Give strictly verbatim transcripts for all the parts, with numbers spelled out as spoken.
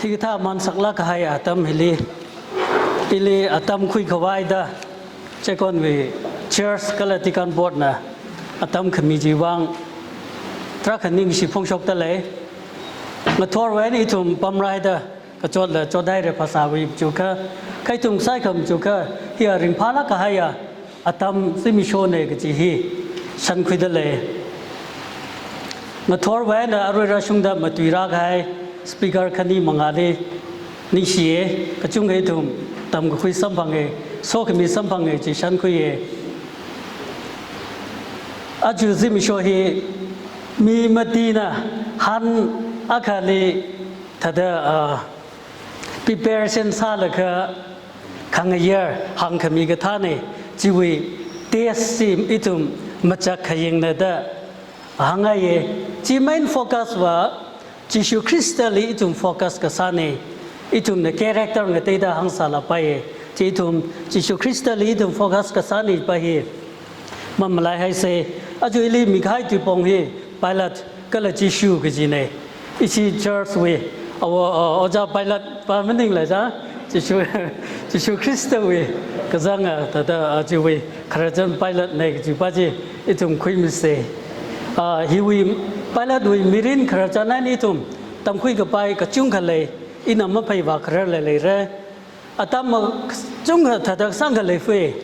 Hikathā man saklāk kahai atam hili, ili atam khuikhavaida, Chekonwui church kala deacon board na atam khami chiwuivang tarākha ningshi phongshokda lei. Ngathorwui eina ithum pamrāhaida, kachotla chothaira phasāwui chukha, kha ithum saikhami chukha, hi a ringphālāk kahaiya atam zimikshona kaji hi shankhuida lei. Ngathorwui eina arui rāshungda matuirā kahai speaker khani mangāli ningshiya, kachungkha ithum tamkakhui samphanga, sokhami samphanga chi shankhuiya. Aja zimiksho hi mi matina han akhali thāda, ah, preparation sālaga khangayar hāngkhami kathāna, chiwui test chi ithum machak khayangnada hāngngaiya. Chi main focus va Jishu Khristali ithum focus kasāna, ithumna character ngateida hāngsālapaiya. Chi ithum Jishu Khristali ithum focus kasāna pa hi mamalaihaisa. Aja ili mikahai tuipong hi Pilate kala Jishu kajina. Ishi church wui, awo, o-, ojā Pilate pa maningla ja, Jishu, Jishu Khristawui kazanga thāda, ah, chiwui khararchan Pilate na kaji pa chi ithum khuimisa. Ah, hiwui Pilatewui mirin khararchan eina ithum tamkhui kapai kachungkha lei, ina maphei vākhararla leira. Atam kachungkha thāda sangkha leifui.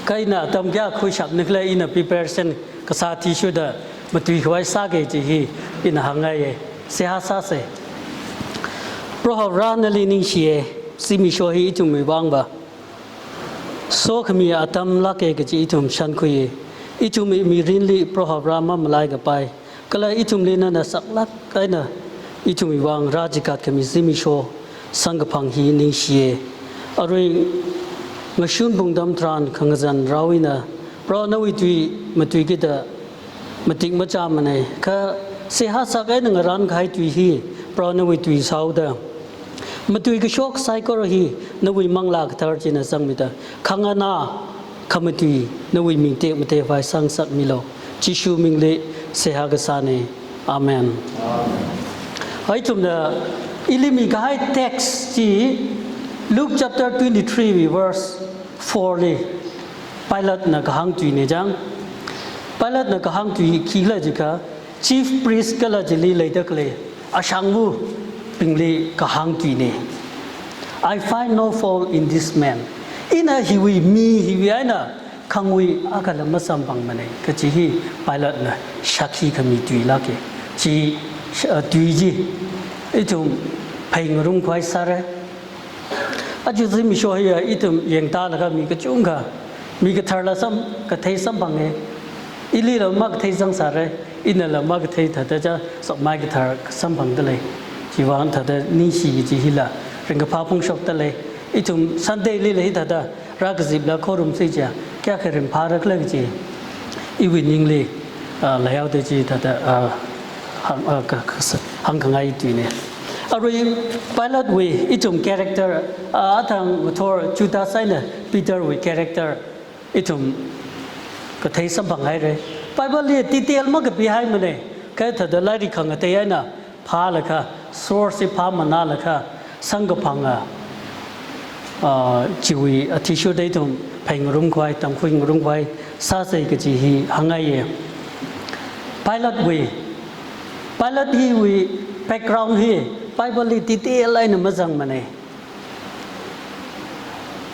Kha ina atam kayākha khuishapnikhala ina preparation kasā athishurda matuikhavai sāga chi hi ina hāngngaiya, seihā sāsa. Proho Vare nali ningshiya, zimiksho hi ithumwui vang va sokhami atamlāka kaji ithum shankhuiya. Ithumwui mirinli Proho Vare mamalai kapai, kala ithumli nana saklāk eina ithumwui vang rāchikat khami zimiksho samkaphang hi ningshiya. Arui ngashun pung atam tharan khangazan rao ina Proho nawui tui matuikida matik machāmana, kha seihā sākahai eina ngarān kahai tui hi Proho nawui tui sāhaoda, matui kashok saikora hi nawui Manglā Kathar china zangmida, khanganā khamatui nawui ming tekmateikhavai sangsakmilu. Jishu mingli seihā kasāna. Amen. Hai ithumna ili mikahai text chi Luke chapter twenty-three verse four li Pilatena kahāng tuina chang. Pilatena kahāng tui khikhala jiakha, chief priest kala chili leida khalei ashangvabingli kahāng tuina. "I find no fault in this man." Ina hiwui mi hiwui eina khangui akhala masamphangmana kaji hi Pilatena shākhi khami tuilāka. Chi, ah, tui chi ithum phei ngarumkhavai sāra. Aja zimiksho hiya ithum yangtālaga mi kachungkha, mi katharla sam, kathei samphanga. Ilila makathei zangsāra, inala makathei thāda ja, sokmai kathar samphangda lei. Chiwuivang thāda ningshi kaji hila ringkaphā phongshokda lei. Ithum Sunday lila hithāda rākazipla khorumsa chiakha, kayākha ringphārakhala kaji iwui ningli, ah, leihaoda chi thāda, ah, hāng, ah, ka, ka, sa-, hāngkhangai tuina. Arui Pilatewui ithum character, ah, athang ngathor Judas eina Peterwui character ithum kathei samphanghaira. Bible li detail makapihaimana, kha thāda lairik khangatei eina phālaga, source phāmanālaga samkaphanga, ah, chiwui athishurda ithum phei ngarumkhavai, tamkhui ngarumkhavai sāsa kaji hi hāngngaiya. Pilatewui, Pilate hiwui background hi Bible li detail eina mazangmana.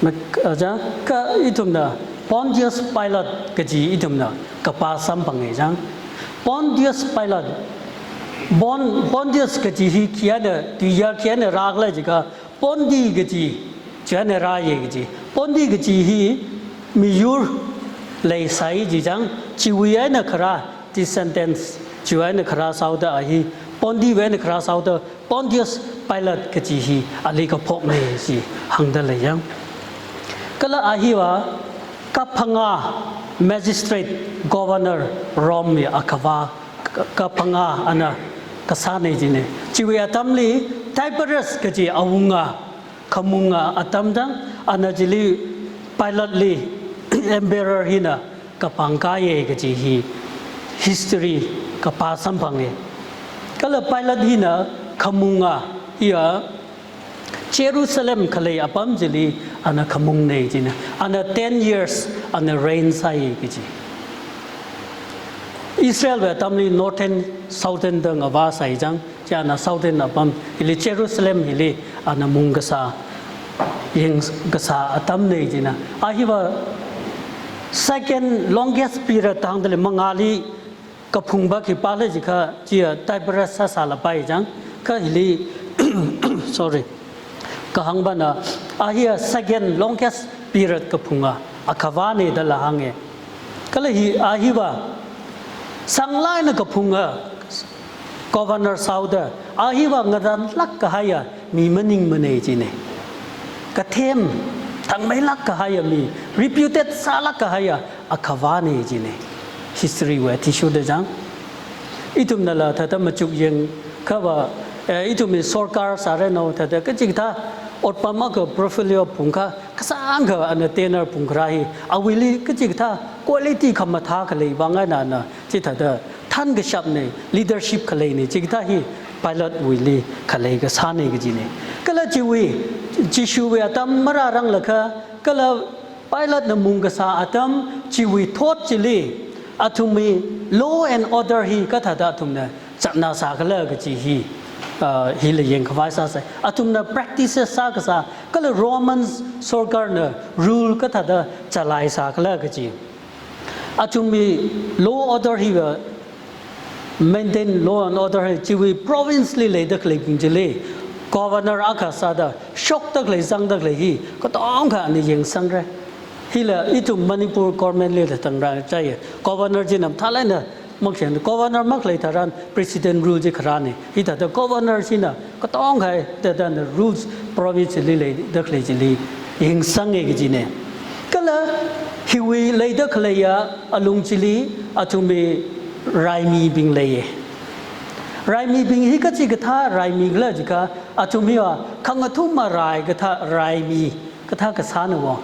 Mak-, ah, ja, kha ithumna Pontius Pilate kaji ithumna kapā samphanga chang. Pontius Pilate. Pon-, Pontius kaji hi khi eina, tuiyār khi eina rākhala jiakha, Ponti kaji, chi eina rāya kaji. Ponti kaji hi miyur leisai chi chang, chiwui eina kharā, descendants, chiwui eina kharā sāhaoda a hi, Pontiwui eina kharā sāhaoda, Pontius Pilate kaji hi ali kaphokna chi hāngda lei chang. Kala a hiva kaphangā magistrate, governor, Rome wui akhavā ka-, kaphangā ana kasāna jina. Chiwui atamli Tiberius kaji awunga, khamungā atam chang, ana chili Pilateli emperor hina kapangkāya kaji hi history kapā samphanga. Kala Pilate hina khamungā hiya Jerusalem khalei apam chili ana khamungnei jina. Ana ten years ana reign sāi kaji. Israel wui atamli northern, southern da ngavā sāi chang, chi ana southern apam hili Jerusalem hili ana mung kasā, yeng kasā atamnei jina. A hiva second longest period tangdali mangāli kaphungva khipāla jikha, chiya Tiberius sāsālapai chang, kha hili, sorry, kahāngvana, a hiya second longest period kaphunga akhavānei dala hānge. Kala hi, a hiva sānglāk eina kaphunga governor sāhaoda, a hiva ngaranlāk kahaiya mi maningmanei jine. Kathem thangmeilāk kahaiya mi, reputed sālāk kahaiya akhavānei jine. History wui athishurda chang, ithumnala thāda machuk yangkhava, eh, ithumwui sorkar sāranu thāda kachikathā otpam akha portfolio phungkha, kasāngkha ana tenure phungkharā hi, awuili kachikathā quality khamathā khalei vang eina ana chithāda thankashapnei, leadership khaleinei, chikathā hi Pilate wuili khalei kasānei kajinei. Kala chiwui, Jishuwui atam marāranglakha, kala Pilate na mung kasā atam chiwui thot chili, athumwui law and order hi kathāda athumna zatna sākhala kaji hi, ah, hila yangkhavai sāsai. Athumna practices sākasā, kala Roman sorkarna rule kathāda chalai sākhala kaji. Athumwui law order hiva, maintain law and order hi chiwui province li leida khaleibing chili governor akha sāda shokda khalei zangda khalei hi katongkha ana yangsangra. Hila ithum Manipur government lila tangra chai, governor china mathālāk eina makashan, governor makhalei tharan president rule chi kharānei. Hithāda governor china katongkha thāda ana rules province li leida khalei chili yangsanga kajinei. Kala hiwui leida khaleiya alung chili athumwui raimibing leiya. Raimibing hi kachikathā raimi khala jikha, athum hiva khangathum marai kathā raimi kathā kasāna wo.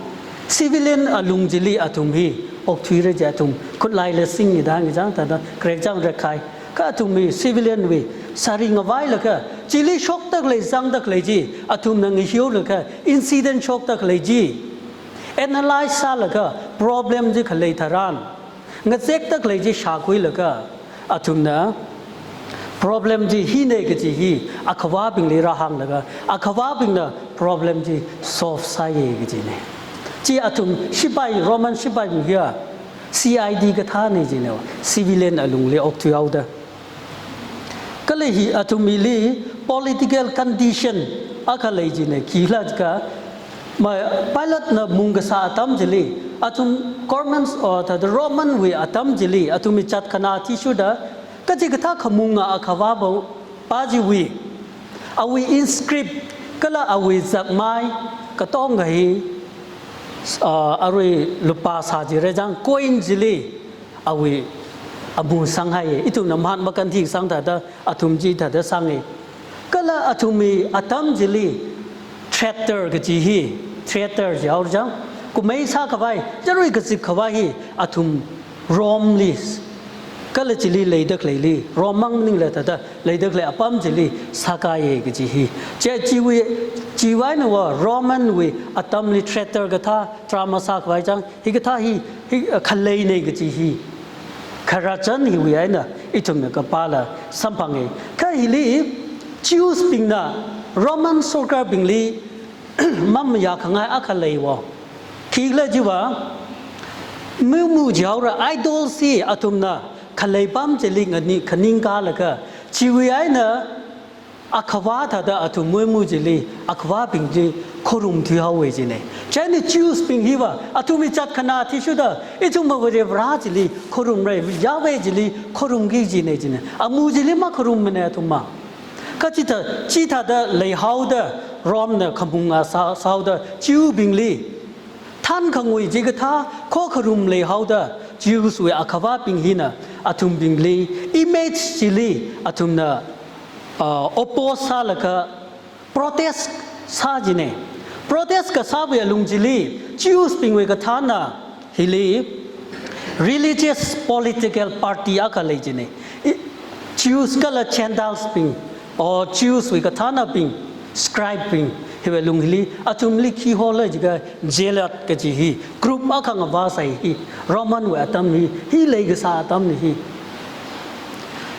Civilian alung chili athum hi okthuira ji, athum khutlaila singda ngi chang thāda krekchang rekhai. Kha athumwui civilian wui sari ngavailaga, chili shokda khalei zangda khalei chi athumna ngahiolaga, incident shokda khalei chi analyze sālaga, problem chi khalei tharan ngazekda khalei chi shākhuilaga, athumna problem chi hinei kaji hi akhavābingli rāhānglaga, akhavābingna problem chi solve sāya kajinei. Chi athum shipai, Roman shipaibing hiya C I D kathānei jine, civilian alungli okthuihaoda. Kala hi athumwuili political condition akha lei jine, khikhala jikha, ma Pilate na mung kasā atam chili, athum government, or the, the Roman wui atam chili, athumwui chatkhana athishurda, kachikathā khamunga akhavā pa, pa chiwui, awui inscript, kala awui zakmai, katongkha hi, ah, arui lupā sā jira chang, coin chili, awui amu sanghaiya. Ithumna Mahatma Gandhi kasang thāda, athum chithāda sanga. Kala athumwui atam chili traitor kaji hi, traitor jihaora chang, kummei sākhavai, yarui kazip khavai hi, athum Rome li, kala chili leida khaleili, Rome mang maningla thāda leida khalei apam chili sākāya kaji hi. Chi, chiwui, chiwui eina va Roman wui atamli traitor kathā, drama sākhavai chang, hikathā hi, hi, khaleinei kaji hi, khararchan hiwui eina ithumna kapāla samphanga. Kha hili Jews bingna Roman sorkarbingli mamayā khangai akha leiwo. Khikhala jiva, mumu jihaora, idols hi athumna khalei apam chili ngani khaningkālaga, chiwui eina akhavā thāda athum mumu chili, akhavābing chi khorumthuihaowa jine. Chieina Jews bing hiva, athumwui chatkhana athishurda, ithumva Varivarā chili khorumra, Yahweh chili khorumki jine jine. Amu chili makhorummane athumva. Kha chithā, chithāda leihaoda, Rome na khamunga sā, sāhaoda, Jew bingli thankhangui jikathā khokharum leihaoda, Jews wui akhavābing hina athumbingli, image chili athumna, ah, oppose sālaga protest sā jine. Protest kasāwui alung chili, Jews bingwui kathāna hili religious political party akha lei jine. I, Jews kala Gentiles bing, O Jews wui kathānabing, scribe bing, hiwui lung hili, athumli khi hola jiakha Zealot kaji hi, group akha ngavāsai hi, Roman wui atam hi, hi leikasā atamna hi.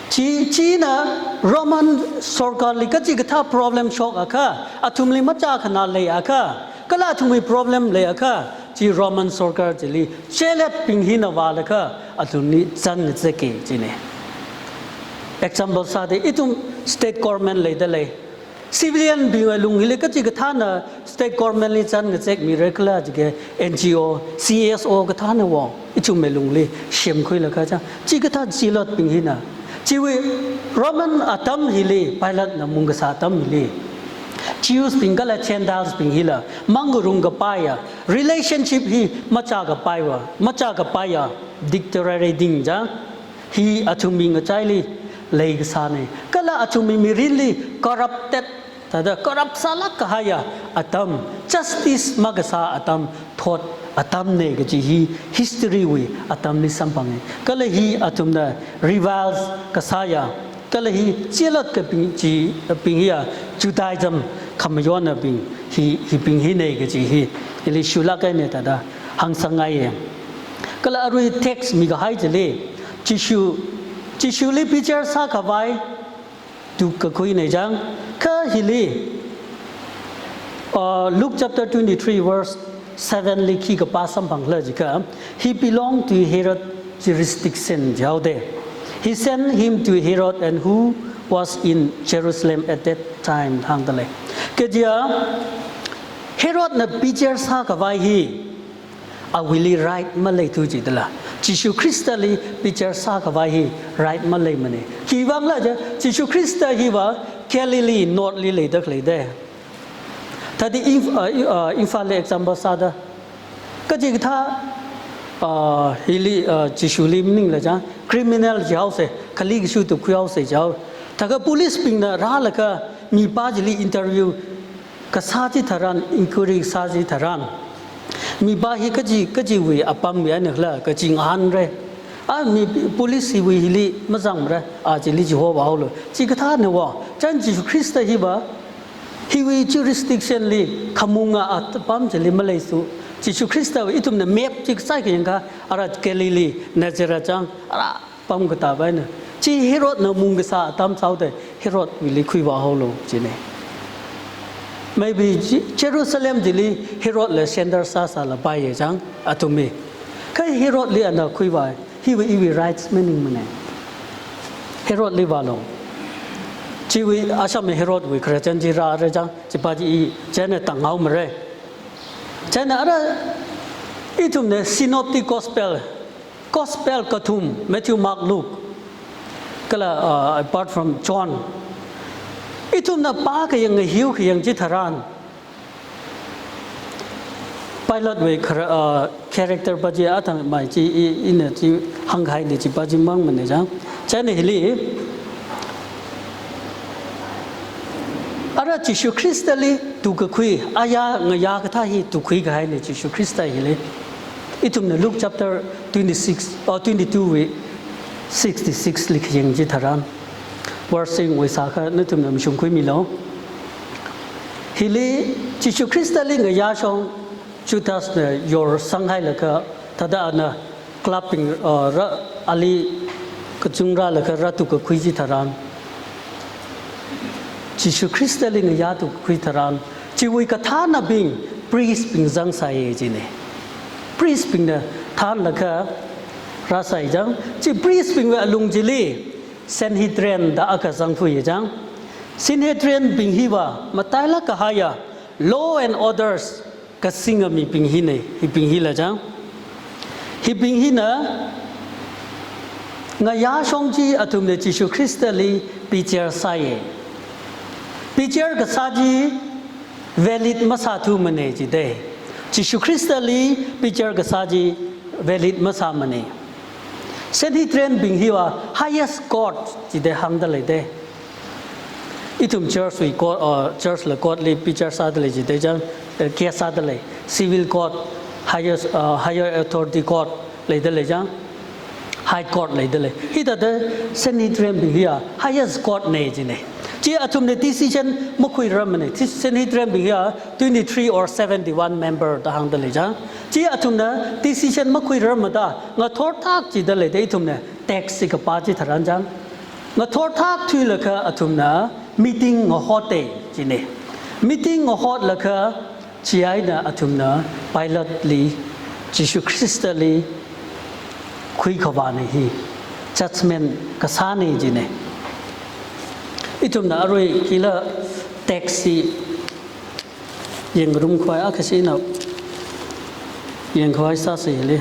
Chi, china Roman sorkarli kachikathā problem shokakha, athumli machākhanā leiakha, kala athumwui problem leiakha, chi Roman sorkar chili, Zealot bing hina vālaga, athumli zangngazeka jina. Example sāda, ithum state government leidalei. Civilian bingwui lung hili kachikathāna state government li zangngazekmira khala jiakha N G O, C S O kathāna wo, ithumwui lungli semkhuilaga chang, chikathā Zealot bing hina. Chiwui Roman atam hili, Pilate na mungkasā atam hili, Jews bing kala Gentiles bing hila, mangarung kapaiya, relationship hi machākapaiva, machākapaiya, deteriorate ding chang, hi athumwui ngachaili leikasāna. Kala athumwui mirinli corrupted, thāda corrupt sālāk kahaiya atam, justice makasā atam, thot atamna kaji hi history wui atamli samphanga. Kala hi athumna revise kasāya, kala hi Zealot kabing chi, bing hiya Judaism khamayonabing hi, hibing hina kaji hi, ili shulāk eina thāda hāngsangngaiya. Kala arui text mikahai chili, Jishu, Jishuli bichar sākhavai tukakhuina chang, kha hili, uh, Luke chapter twenty-three verse seven li khi kapā samphangkhala jiakha, "He belonged to Herod jurisdiction," jihaoda. "He sent him to Herod and who was in Jerusalem at that time," hāngdalei. Kajiya, Herodna bichar sākhavai hi, awuili right maleithu jidala. Jishu Khristali bichar sākhavai hi right maleimana. Khiwuivangkhala jiakha, Jishu Khrista hiva Galilee North li leida khaleida. Thāda Imp-, uh, uh, Imphalli example sāda, kachikathā, uh, hili, uh, Jishuli maningla chang, criminal jihaosa, khali kashu tukhuihaosa jihao. Thākha police bingna rālaga mipā chili interview kasā chitharan, inquiry kasā chitharan, mipā hi kachi, kachiwui apamwui eina khala, kachi ngahānra. A, mi police hiwui hili mazangmara, a chili chihovāhaolu. Chikathāna wo, chang Jishu Khrista hiva, hiwui jurisdiction li khamunga apam chili maleisu. Jishu Khrista ithumna map chi kasai kayangkha, ara Galilee, Nazareth chang, ara pam katā paina. Chi Herodna mungkasā atam sāhaoda, Herodwuili khuivāhaolu jina. Maybe Je-, Jerusalem chili Herodla center sāsālapaiya chang, athumwui. Kha Herodli ana khuivā, hiwui iwui rights maningmana. Herodli vālu. Chiwui asham Herodwui khararchan chi rāra chang, chipā chi i chieina tānghaomara. Chieina ara ithumna synoptic gospel, gospel kathum, Matthew, Mark, Luke, kala, uh, apart from John, ithumna pākayang ngahiu kayang chitharan, Pilatewui khara-, uh, character pā chi athangmai chi i, ina chi hāngkahaina chipā chi mangmana chang. Chieina hili, ara Jishu Khristali tukakhui, aya ngayā kathā hi tukhuikahaina Jishu Khrista hili. Ithumna Luke chapter twenty-six, or twenty-two wui sixty-six li kayang chitharan, verse singwui sākha nathumna mashungkhuimilu. Hili Jishu Khristali ngayāshong Judasna yorsanghailaga, thāda ana clubbing, uh, rā, ali kachung rālaga rā tukakhui chitharan, Jishu Khristali ngayā tukakhui tharan, chiwui kathānabing, priest bing zangsai jina. Priest bingna thānlaga rāsai chang, chi priest bingwui alung chili, Sanhedrin da akha zangthuiya chang. Sanhedrin bing hiva matailāk kahaiya, law and orders kasinga mibing hina, hibing hila chang. Hibing hina ngayāshong chi athumna Jishu Khristali bichar sāya. Bichar kasā chi valid masāthumana jida. Jishu Khristali bichar kasā chi valid masāmana. Sanhedrin bing hiva highest court jida hāngda leida. Ithum church wui court, uh, church la court li bichar sādalei jida chang, uh, case sādalei. Civil court, highest, uh, higher authority court leidalei chang, high court leidalei. Hithāda Sanhedrin bing hiya highest court na jina. Chi athumna decision makhuirarmana. Sanhedrin bing hiya twenty-three or seventy-one member da hāngda lei chang. Chi athumna decision makhuirarmada ngathor thak chida leida ithumna text chi kapā chitharan chang. Ngathor thak thuilaga athumna meeting ngahote chine. Meeting ngahotlaga chieina athumna Pilateli Jishu Khristali khuikhavāna hi judgment kasāna chine. Ithumna arui kila text chi yangngarumkhavai, akha chi ina yangkhavai sāsa hili.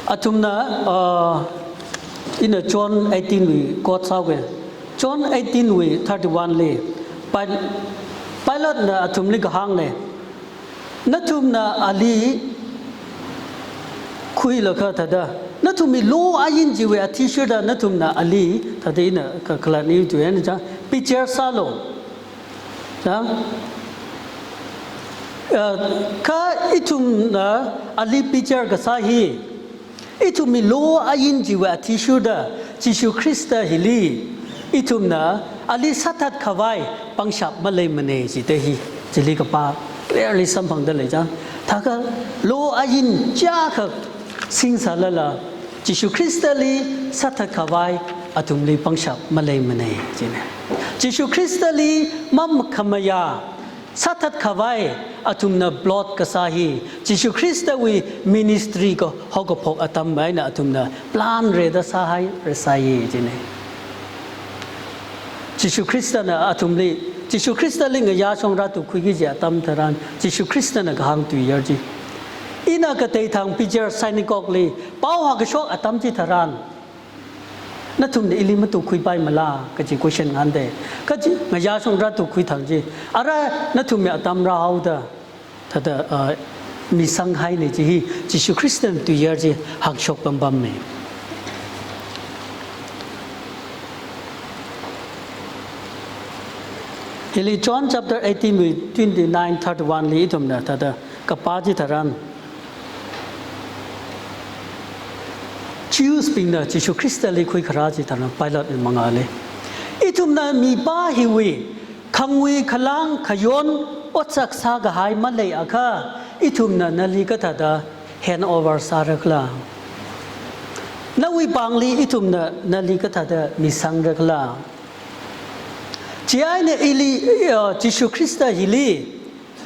Athumna, uh, ina John eighteen wui quote sāuge. John eighteen wui thirty-one li Pil-, Pilatena athumli kahāngna, nathumna ali khuilaga thāda, nathumwui law ain chiwui athishurda nathumna ali thāda ina kakhalatni tui eina chang, bichar sālu. Chang? Uh, kha ithumna ali bichar kasā hi, ithumwui law ain chiwui athishurda Jishu Khrista hili ithumna ali sāthatkhavai pangshap maleimana jida hi, chili kapā clearly samphangda lei chang. Thākha law ain chiyākha singsālala Jishu Khristali sāthatkhavai athumli pangshap maleimana chine. Jishu Khristali mamakhamayā sāthatkhavai athumna plot kasā hi, Jishu Khristawui ministry kaho kaphok atam eina athumna plan rida sāhairasai chine. Jishu Khristana athumli, Jishu Khristali ngayā shongra tukhuiki kaji atam tharan, Jishu Khristana kahāng tuiyar chi. Ina katei thang bichar synagogue li pao hākashok atam chitharan, nathumna ili matukhuipaimala kaji question ngahānda. Kaji ngayā shongra tukhui thang chi, ara nathumwui atam rāhaoda thāda, uh, misanghaina chi hi, Jishu Khristana tuiyar chi hāngshok pampamma. Hili John chapter eighteen wui twenty-nine, thirty-one li ithumna thāda kapā chitharan, Jews bingna Jishu Khristali khuikharā chitharan Pilatewui mangāli, ithumna mipā hiwui khangui khalang khayon otsak sākahai maleiakha, ithumna nali kathāda hand over sārakhala? Nawui pāngli ithumna nali kathāda misangrakhala? Chieina ili, uh, Jishu Khrista hili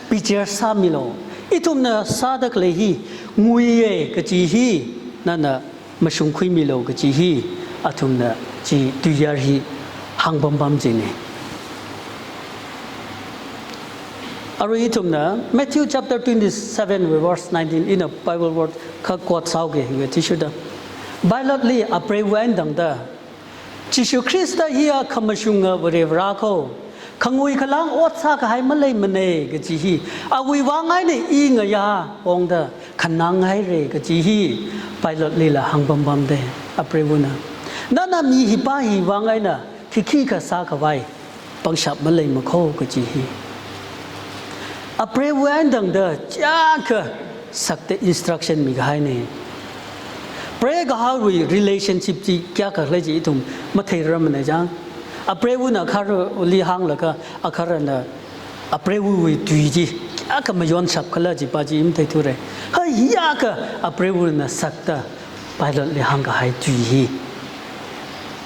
bichar sāmilu. Ithumna sāda khalei hi nguiya kaji hi nana mashungkhuimilu kaji hi athumna chi tuiyar hi hāngpampam chine. Arui ithumna Matthew chapter twenty-seven verse nineteen, ina Bible word kha quote sāuge, hiwui athishurda Pilateli apreiva eina tangda, Jishu Khrista hiya khamashunga Varivara kho, khangui khalang ot sākahai maleimana kaji hi, awui vang eina i ngayā pongda khananghaira kaji hi Pilatelila hāngpampamda, apreivana. Nana mi hipā hi vang eina khikhikha sākhavai pangshap maleimakho kaji hi apreiva eina tangda chiyākha sakta instruction mikahaina. Preikahaowui relationship chi kayākha lei chi ithum matheirarmana chang. Apreivana akharali hānglaga akharana apreivawui tui chi kayākha mayonshapkhala chipa chi matheithura. Hiyākha apreivana sakta Pilateli hāngkahai tui hi.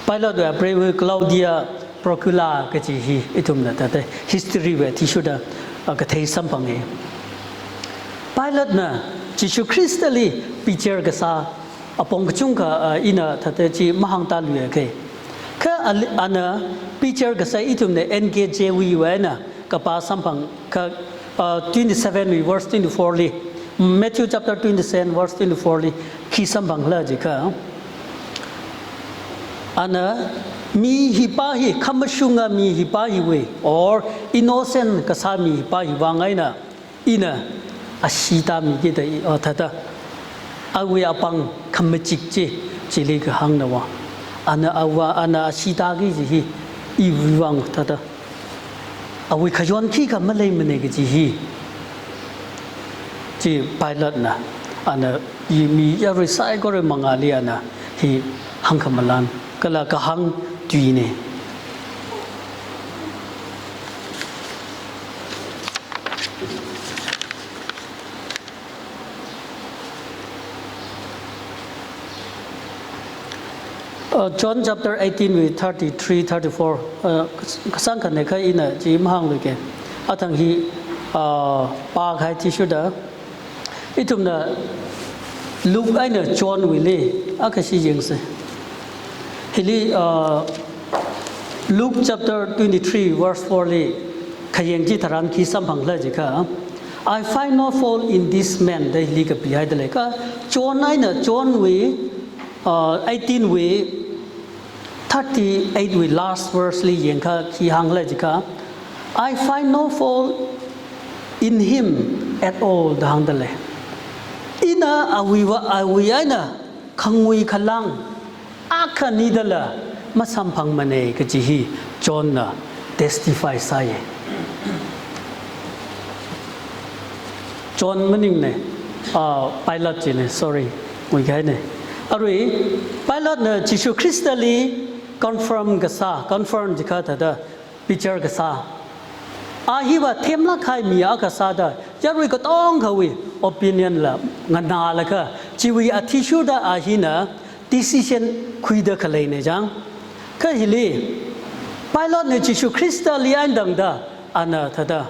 Pilatewui apreiva Claudia Procula kaji hi ithumna thāda history wui athishurda, ah, kathei samphanga. Pilatena Jishu Khristali bichar kasā apong kachungkha, ah, ina thāda chi mahāngtāluiakha. Kha ali-, ana bichar kasā ithumna N K J V wui eina kapā samphang kha, uh, twenty-seven wui verse twenty-four li, Matthew chapter twenty-seven verse twenty-four li khi samphangra jiakha, ana mi hipā hi, khamashunga mi hipā hiwui, or innocent kasā mi hipā hi vang eina ina ashee tāmiki da, i, uh, thāda awui apāng khamachik chi, chili kahāngna va. Ana ava, ana ashee tāki kaji hi iwui vang thāda awui khayon khikha maleimana kaji hi. Chi Pilatena, ana i mi yarui saikorawui mangāli ana hi hāngkhamalan kala kahāng tuina. Uh, John chapter eighteen wui thirty-three, thirty-four, uh, kasang khanekha ina chi mahāngluike. Athang hi, uh, pākahai athishurda, ithumna Luke eina John wuili akha shi yangsa. Hili, uh, Luke chapter twenty-three verse four li khayang chitharan khi samphangkhala jiakha, "I find no fault in this man," da hili kapihaida lei. Kha John eina John wui, uh, eighteen wui thirty-eight wui last verse li yangakha khi hāngkhala jiakha, "I find no fault in him at all," da hāngda lei. Ina awuiva, awui eina khangui khalang akha nidala masamphangmana kaji hi John na testify sāya. John maningna, ah, Pilate china, sorry, nguikahaina. Arui Pilate na Jishu Khristali confirm kasā, confirm jiakha thāda bichar kasā. A hiva themlāk kahai mi akha sāda, yarui katongawui opinion la nganālaga, chiwui athishurda a hina decision khuida khaleina chang. Kha hili, Pilate na Jishu Khristali eina tangda, ana thāda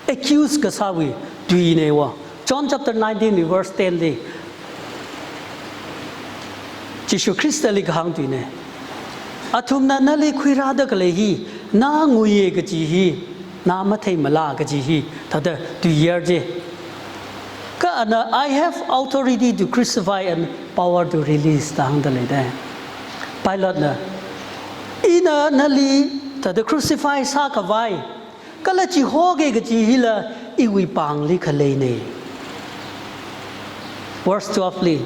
accuse kasāwui tuina wo. John chapter nineteen verse ten li Jishu Khristali kahāng tuina. "Athumna nali khuirāda khalei hi, na nguiya kaji hi, na matheimala kaji hi," thāda tuiyar chi. Kha ana, "I have authority to crucify and power to release," da hāngda leida. Pilate na, "Ina nali thāda crucify sākhavai, kala chihoki kaji hila iwui pāngli khaleina." Verse twelve li,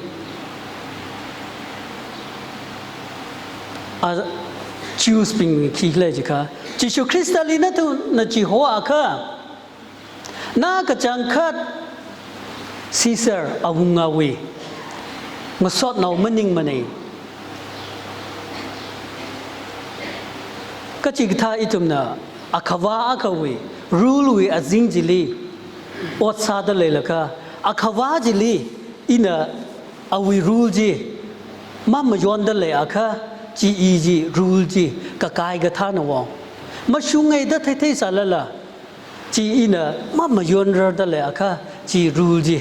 a, Jews bing khi lei jiakha, "Jishu Khristali nathumna chihoakha, na kachangkhat Caesar awungawui ngasotnao maningmana." Kachikathā ithumna akhava akhawui rule wui azing chili ot sāda leilaga, akhava chili ina awui rule chi mamayonda leiakha, chi i chi rule chi kakai kathāna wo. Mashunga da theitheisālala, chi ina mamayonrarda leiakha, chi rule chi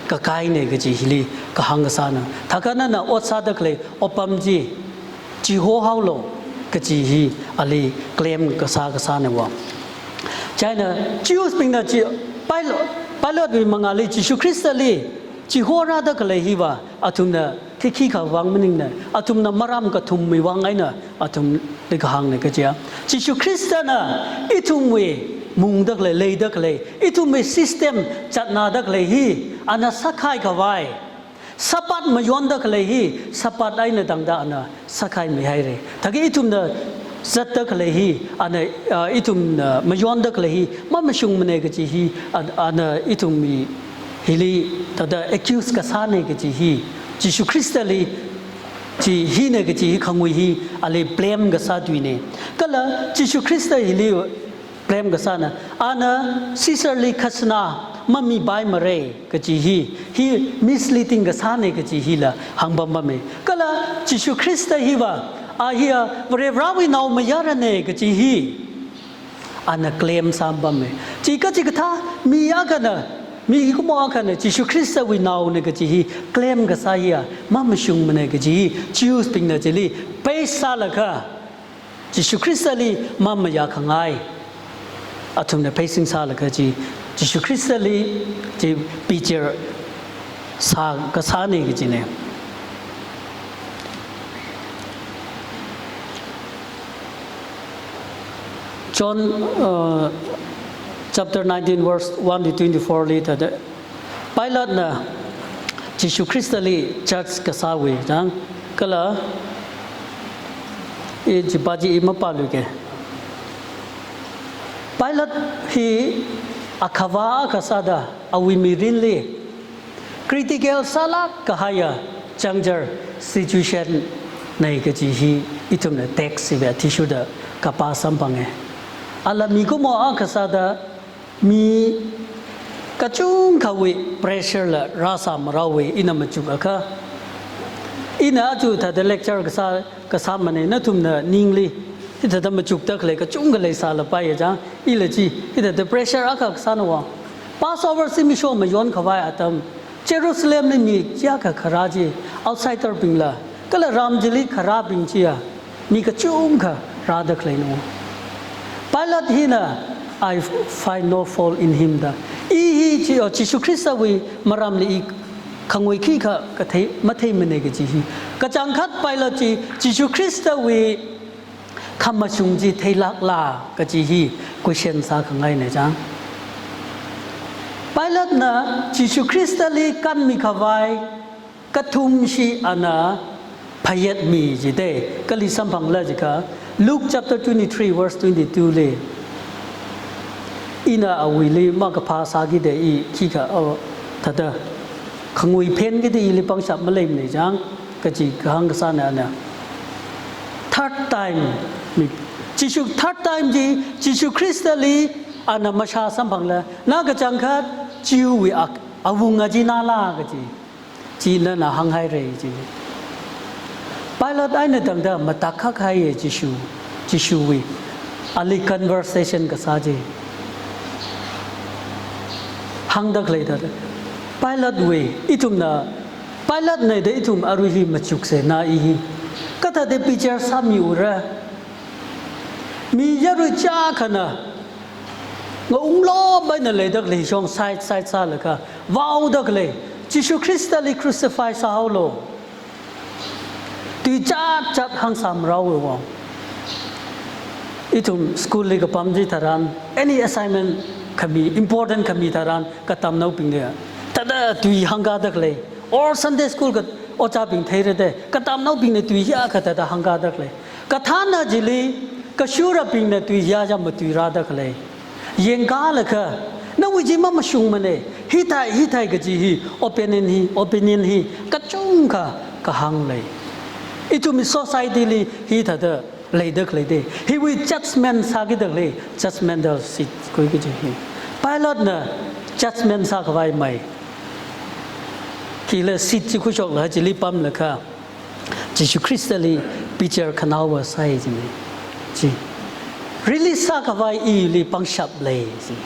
kakaina kaji hili kahāng kasāna. Thākha nana ot sāda khalei otpam chi chihohaolu kaji hi ali claim kasā kasāna wo. Chieina Jews bingna chi Pil-, Pilate wui mangāli Jishu Khristali chihorāda khalei hiva athumna khikhi khavang maningna, athumna maram kathumwui vang eina athumli kahāngna kajiya. Jishu Khristana ithumwui mungda khalei, leida khalei, ithumwui system zatnada khalei hi ana sākhaikhavai, Sabbath mayonda khalei hi Sabbath eina tangda ana sākhaimihaira. Thākha ithumna zatda khalei hi, ana, ah, ithumna mayonda khalei hi mamashungmana kaji hi, an-, ana ithumwui hili thāda accuse kasāna kaji hi, Jishu Khristali chi hina kaji hi khangui hi ali blame kasā tuina. Kala Jishu Khrista hili blame kasāna, ana Caesar li khasna mamipaimara kaji hi, hi misleading kasāna kaji hila hāngpampama. Kala Jishu Khrista hiva, a hiya Varivarāwui naomayarana kaji hi ana claim sāpampama. Chi kachikathā mi akhana, mikumo akhana Jishu Khristawui naona kaji hi claim kasā hiya mamashungmana kaji hi Jews bingna chili base sālaga, Jishu Khristali mamayākhangai athumna facing sālaga chi, Jishu Khristali chi bichar sā kasāna kajina. John, uh, chapter nineteen, verse one to twenty-four li thāda, Pilatena Jishu Khristali judge kasāwui chang, kala, i chipa chi i mapāluike. Pilate hi akhava akha sāda awui mirinli critical sālāk kahaiya changjar situation na kaji hi ithumna text hiwui athishurda kapā samphanga. Ala mikumo akha sāda mi Kachungkhawui pressure la rāsā marāwui ina machuk akha. Ina aja thāda lecture kasā, kasā mane nathumna ningli. Hithāda machukda khalei kachungkha leisālapai ya chang, ila chi, hithāda pressure akha kasāna wa. Passover zimiksho mayonkhavai atam, Jerusalemli mi chiyākha kharā chi, outsider bingla, kala ram chili kharābing chiya, mi kachungkha rāda khaleina. Pilate hina, "I find no fault in him" da. I hi chi, o, Jishu Khristawui maramli i khangui khikha kathei, matheimane kaji hi. Kachangkhat Pilate chi, Jishu Khristawui khamashung chi theilākla kaji hi question sākhangaina chang. Pilatena Jishu Khristali kanmikhavai kathumshi ana phayetmi jide, kali samphangla jiakha, Luke chapter twenty-three verse twenty-two li. Ina awuili makaphā sākida i khikha, o, thāda khangui phenkida ili pangshap maleimane chang, kaji kahāng kasāna ana. Third time, mi, Jishu, third time chi, Jishu Khristali ana mashā samphangla, na kachangkhat Jewwui ak-, awunga chi nala kaji. Chi nana hānghaira chi. Pilate eina tangda matakhak haiya Jishu, Jishuwui. Ali conversation kasā chi. Hāngda khalei thāda. Pilatewui, ithumna, Pilatena da ithum arui hi machuksena i hi. Kathāda picture sāmiura. Mi yarui chiyākhana, ngaunglop eina leida khalei shong side side sālaga, vaoda khalei, Jishu Khristali crucify sāhaolu. Tui chat chat hāngsā marāwui vang. Ithum school li kapam chitharan, any assignment khami, important khami tharan, katamnaobingna thāda tui hāngkāda khalei. Or Sunday school ka ojābing theirada, katamnaobingna tui hiyākha thāda hāngkāda khalei. Kathāna chili, kashurabingna tui hiyāya matuirāda khalei. Yangkālaga, nawui chi mamashungmane, hithai, hithai kaji hi, opinion hi, opinion hi, kachungkha kahāng lei. Ithumwui society li hithāda leida khaleide. Hiwui judgment sākida khalei, judgmental seat khui kaji hi. Pilatena judgment sākhavai mai. Kila seat chi khuishokla chili pamlaga, Jishu Khristali picture khanaowa sāi jine. Chi. Release sākhavai ili pangshap lei jine.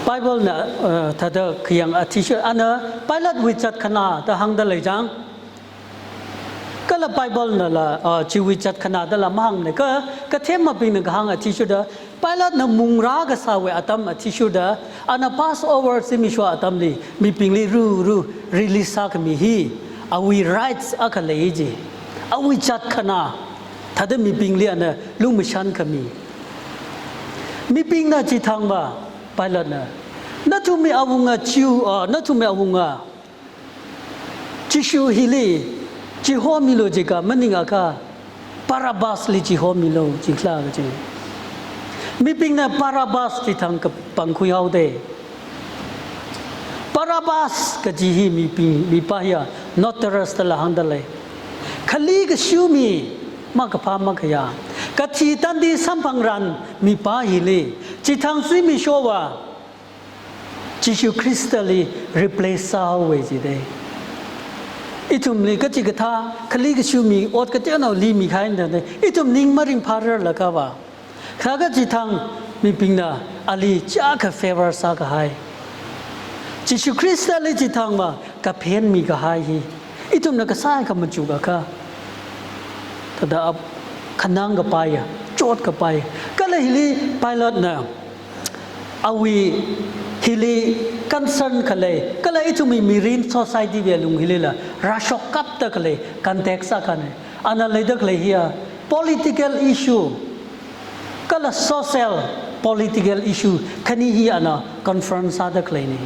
Bible na, uh, thāda khayang athishurda, ana Pilatewui chatkhana da hāngda lei chang. Kala Bible nala, uh, chiwui chatkhana dala mahāngmane kha, kathemabingna kahāng athishurda, Pilatena mungrā kasāwui atam athishurda, ana Passover zimiksho atamli, mibingli ru, ru, release sākhami hi, awui rights akha lei ji, awui chatkhana, thāda mibingli ana lumashan khami. Mibingna chithangva, Pilatena, nathumwui awunga chiu, ah, nathumwui awunga Jishu hili chihomilu jiakha maningakha Barabbasli chihomilu jikhala kaji. Mibingna Barabbas chithang kapangkhui haode. Barabbas kaji hi mibing, mipā hiya notorious dala hāngda lei. Khali kashu mi, makaphā makhayā. Kathi tandi samphangran mipā hili chithang zimikshowa Jishu Khristali replace sāhaowe jide. Ithumli kachikathā, khali kashu mi ot kateonaoli mikahai nane, ithum ning maringphārarlakhava. Kha kachithang mibingna ali chiyākha favor sākahai. Jishu Khristali chithangva kaphen mikahai hi. Ithumna kasai khamachuk akha. Thāda ap-, khanang kapaiya, chot kapaiya. Kala hili Pilatena, awui hili concern khalei, kala ithumwui mirin society wui alung hilila, rāshokkapda khalei, context akhane. Ana leida khalei hiya, political issue, kala social political issue khani hi ana confront sāda khaleine.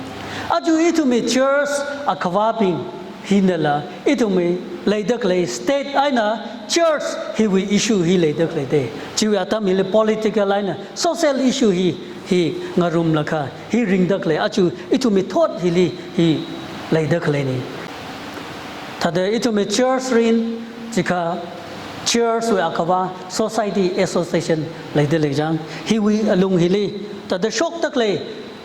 Aja ithumwui church akhavābing hinala, ithumwui leida khalei state eina church hiwui issue hi leida khaleide. Chiwui atam hili political eina social issue hi, hi ngarumlakha, hi ringda khalei, aja ithumwui thot hili hi leida khaleine. Thāda ithumwui church rin, jiakha church wui akhavā society association leida lei chang. Hiwui alung hili thāda shoktaklei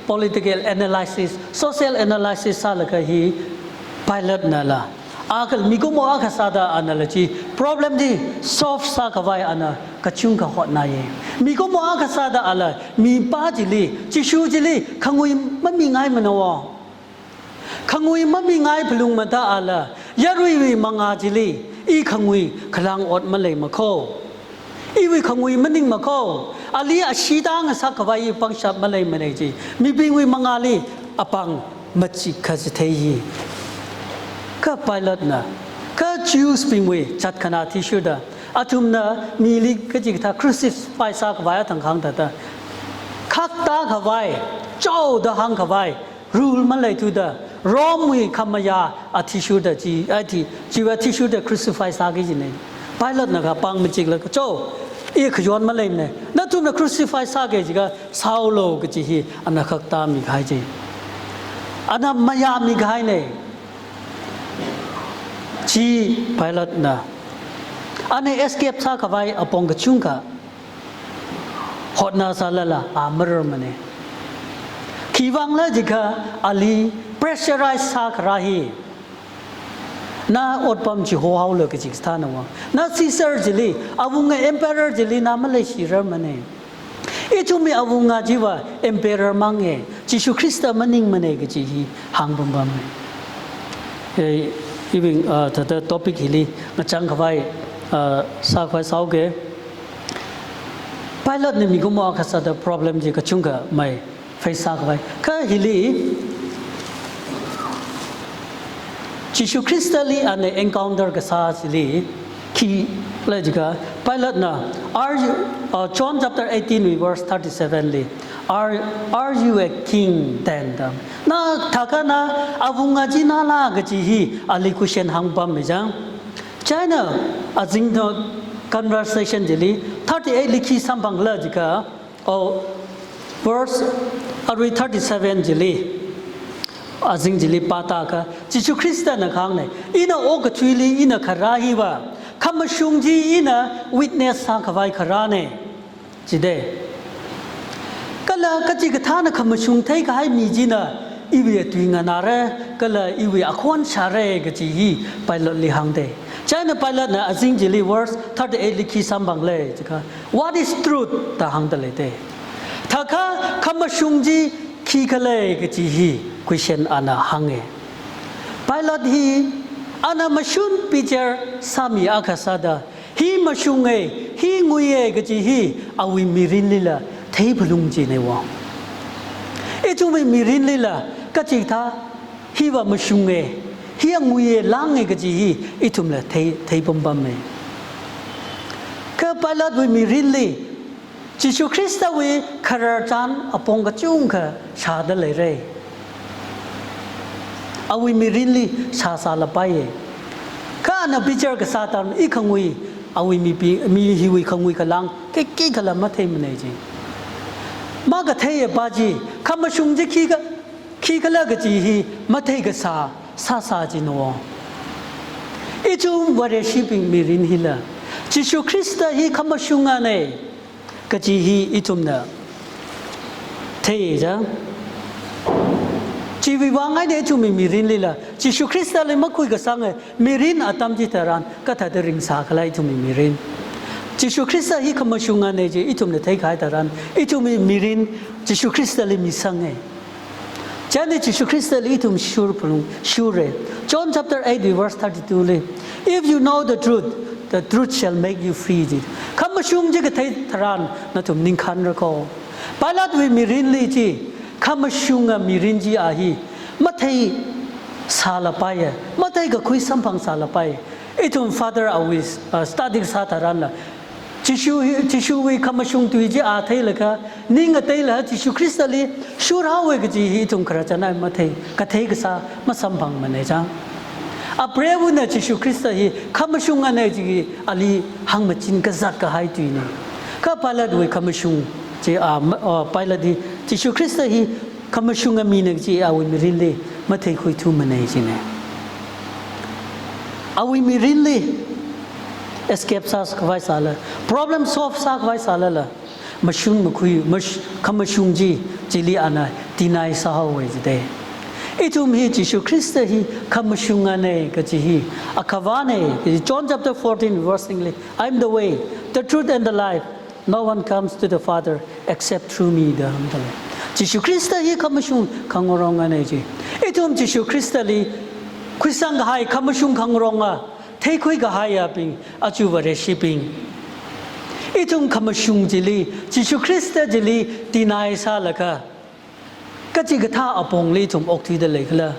political analysis, social analysis sālaga hi Pilatenala, akha mikumo akha sāda anala chi problem chi solve sākhavai ana kachungkha hotnāya. Mikumo akha sāda ala mipā chili, Jishu chili khangui mamingaimana wo. Khangui mamingai phalungmada ala, yaruiwui mangā chili, i khangui khalang ot maleima kho. Iwui khangui maningma kho. Ali ashee tāngasak khavai i pangshap maleimana chi mibingwui mangāli apāng machik kha chithei hi. Kha Pilatena, kha Jews bingwui chatkhana athishurda, athumna mili kachikathā crucify sākhavai athang hāngda da, khakta khavai, chaoda hāngkhavai rule maleithuda, Romewui khamayā athishurda chi, athi, chiwui athishurda crucify sāki kajina. Pilatenakha pāng machiklaga, chao, i khayon maleimana. Nathumna crucify sāki kaji akha sāhaolu kaji hi ana khakta mikahai chi. Ana mayāmi kahaina. Chi Pilatena, ana escape sākhavai apong kachungkha hotnāsālala a mararmana. Khiwuivangla jiakha ali pressurize sākharā hi, na otpam chihohaolu kaji kathāna wo. Na Caesar chili, awunga emperor chili na maleishirarmana. Ithumwui awunga chiva emperor manga, Jishu Khrista maningmana kaji hi hāngpampama. Eh, iwui, ah, thāda topic hili ngachang khavai, ah, sākhavai sāuke. Pilatena mikumo akha sāda problem chi kachungkha mai face sākhavai. Kha hili Jishu Khristali ana encounter kasā chili khikhala jiakha, Pilatena, are you, uh, John chapter eighteen verse thirty-seven li, "Are, are you a king then?" da. Na thākha na awunga chi nala kaji hi ali question hāngpammi chang. Chieina azingda conversation chili thirty-eight li khi samphanglā jiakha, oh, verse arui thirty-seven chili, azing chili pātākha, Jishu Khristana kahāngna, ina okathuili ina kharā hiva, khamashung chi ina witness sākhavai kharāna. Chida. Kala kachikathāna khamashung theikahai mi china iwui atui nganāra, kala iwui akhon shāra kaji hi Pilateli hāngda. Chieina Pilatena azing chili verse thirty-eight li khi samphangla jiakha, "What is truth?" da hāngda leida. Thākha khamashung chi khikhala kaji hi question ana hānga. Pilate hi ana mashun bichar sāmi akha sāda, hi mashunga, hi nguiya kaji hi awui mirinlila theiphalung kajina wo. Ithumwui mirinlila kachikathā hiva mashunga, hi nguiya, lānga kaji hi ithumla thei, theipampama. Kha Pilatewui mirinli Jishu Khristawui khararchan apong kachungkha shāda leira. Awui mirinli shāsālapaiya. Kha ana bichar kasā tharan i khangui, awui mipi, mi hiwui khangui khalāng khikhala matheimana ji. Makatheiya pa chi, khamashung chi khikha, khikhala kaji hi mathei kasā sāsā kajina wo. Ithum Vareshibing mirin hila Jishu Khrista hi khamashungana kaji hi ithumna theiya. Chiwui vang eina ithumwui mirinlila Jishu Khristali makhuikasanga mirin atam chitharan kathāda ringsākhala ithumwui mirin. Jishu Khrista hi khamashungana chi ithumna theikahai tharan ithumwui mirin Jishu Khristali misanga. Chieina Jishu Khristali ithum shurphalung, shurra. John chapter eight verse thirty-two li, "If you know the truth, the truth shall make you free," ji. Khamashung chi kathei tharan nathum ningkhanra kho. Pilatewui mirinli chi, khamashunga mirin chi a hi matheisālapaiya, matheikakhui samphangsālapaiya. Ithum Father awui, uh, study sā tharanla, Jishu hi, Jishuwui khamashung tui chi a theilaga, ning ngateila Jishu Khristali shurhaowa kaji hi ithum khararchan eina mathei, kathei kasā masamphangmana chang. Apreivana Jishu Khrista hi khamashungana kaji ali hāngmachin kazat kahai tuina. Kha Pilatewui khamashung chi, ah, ma-, ah, Pilate hi Jishu Khrista hi khamashunga mina kaji awui mirinli matheikhuithumana jina. Awui mirinli escape sākhavai sāla, problem solve sākhavai sālala, mashung makhui, mash-, khamashung chi, chili ana deny sāhaowa jida. Ithum hi Jishu Khrista hi khamashungana kaji hi, akhavana, John chapter fourteen verse six li, "I am the way, the truth and the life. No one comes to the Father except through me," da hāngda lei. Jishu Khrista hi khamashung khangarongana ji. Ithum Jishu Khristali khuisang kahai khamashung khangaronga, theikhui kahaiyabing, aja Vareshibing. Ithum khamashung chili, Jishu Khrista chili deny sālaga, kachikathā apongli ithum okthuida leikhala?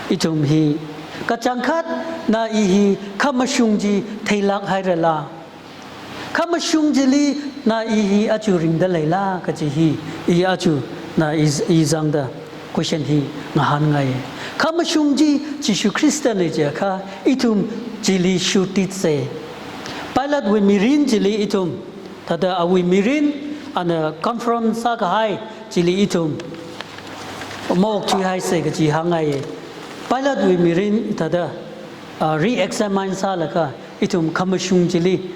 Ithum hi kachangkhatna i hi khamashung chi theilāk hairala? Khamashung chili na i hi aja ringda leila kaji hi, i aja na i, i zangda question hi ngahānngai. Khamashung chi Jishu Khristana jiakha ithum chili shurtitsa. Pilatewui mirin chili ithum, thāda awui mirin ana confront sākahai chili ithum maokthuihaisa kaji hāngngai. Pilatewui mirin thāda, ah, re-examine sālaga ithum khamashung chili,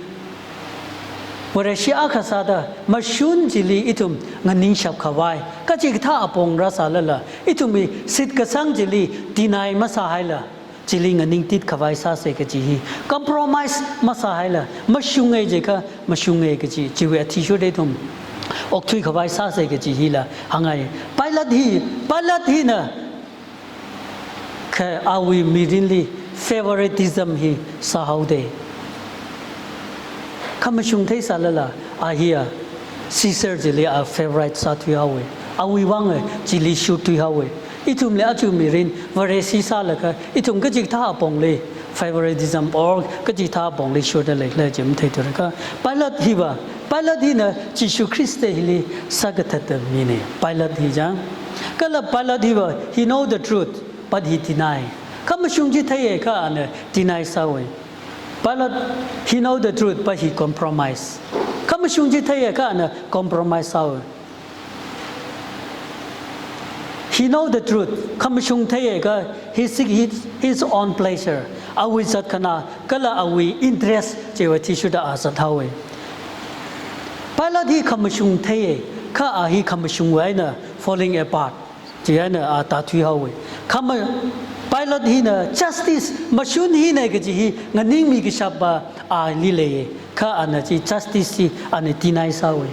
Vareshi akha sāda mashun chili ithum nganingshap khavai, kachikathā apong rāsālala, ithumwui shitkasang chili deny masāhaila, chili nganingtit khavai sāsa kaji hi, compromise masāhaila, mashunga jiakha mashunga kaji, chiwui athishurda ithum okthui khavai sāsa kaji hila hāngngai. Pilate hi, Pilate hina kha awui mirinli favoritism hi sāhaoda. Khamashung theisālala, a hi a Caesar chili a favorite sāthuihaowa. Awui vang chili shurthuihaowa. Ithumli aja mirin Vareshi sālaga, ithum kachikathā apongli favoritism or kachikathā apongli shurda leikhala chi matheithura kha. Pilate hiva, Pilate hina Jishu Khrista hili sākathatda mina, Pilate hi chang. Kala Pilate hiva, he know the truth, but he deny. Khamashung chi theiakha ana deny sāhaowa. Pilate, he know the truth, but he compromise. Khamashung chi theiakha ana compromise sāhaowa. He know the truth. Khamashung theiakha he seek his, his own pleasure. Awui zatkhana kala awui interest chiwui athishurda a zathaowa. Pilate hi khamashung theiakha a hi khamashungwui eina falling apart. Chieina a tāthuihaowa. Khama-, Pilate hina justice, mashun hina kaji hi nganingmi kashapva ali leiya. Kha ana chi justice chi ana deny sāhaowa.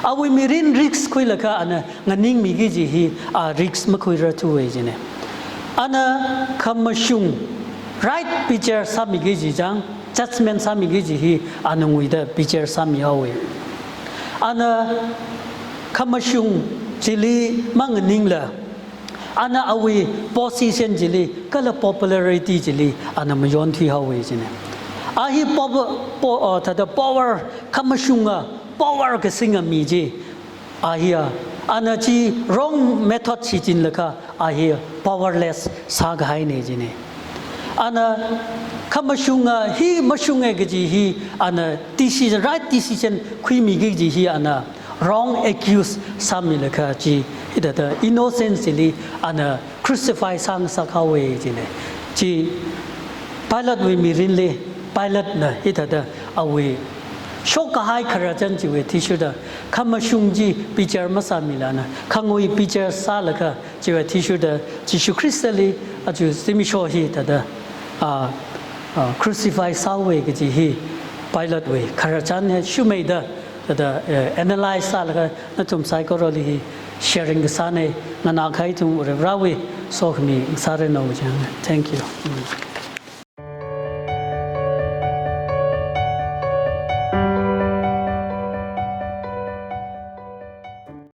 Awui mirin risk khuilaga ana nganingmi kaji hi a risk makhuirarthuwa jina. Ana khamashung right bichar sāmi kaji chang, judgment sāmi kaji hi ana nguida bichar sāmihaowa. Ana khamashung chili manganingla, ana awui position chili kala popularity chili ana mayonthuihaowa jina. A hi power, po-, uh, thāda power, khamashunga power kasinga mi chi, a hi a, ana chi wrong method shichinlaga a hi powerless sākahaina jina. Ana khamashunga hi mashunga kaji hi ana decision, right decision khuimi kaji hi ana wrong accuse sāmilaga chi, hithāda innocent chili ana crucify sāngasakhaowa jina. Chi Pilatewui mirinli, Pilatena hithāda awui shokkahai khararchan chiwui athishurda khamashung chi bichar masāmila ana khangui bichar sālaga chiwui athishurda Jishu Khristali aja zimiksho hi thāda, ah, ah, crucify sāhaowa kaji hi Pilatewui khararchan hi shumaida thāda, eh, analyze sālaga nathum saikorali hi sharing kasāna. Nganākahai ithum Varivarāwui sokhami sāranu chang. Thank you. Mm.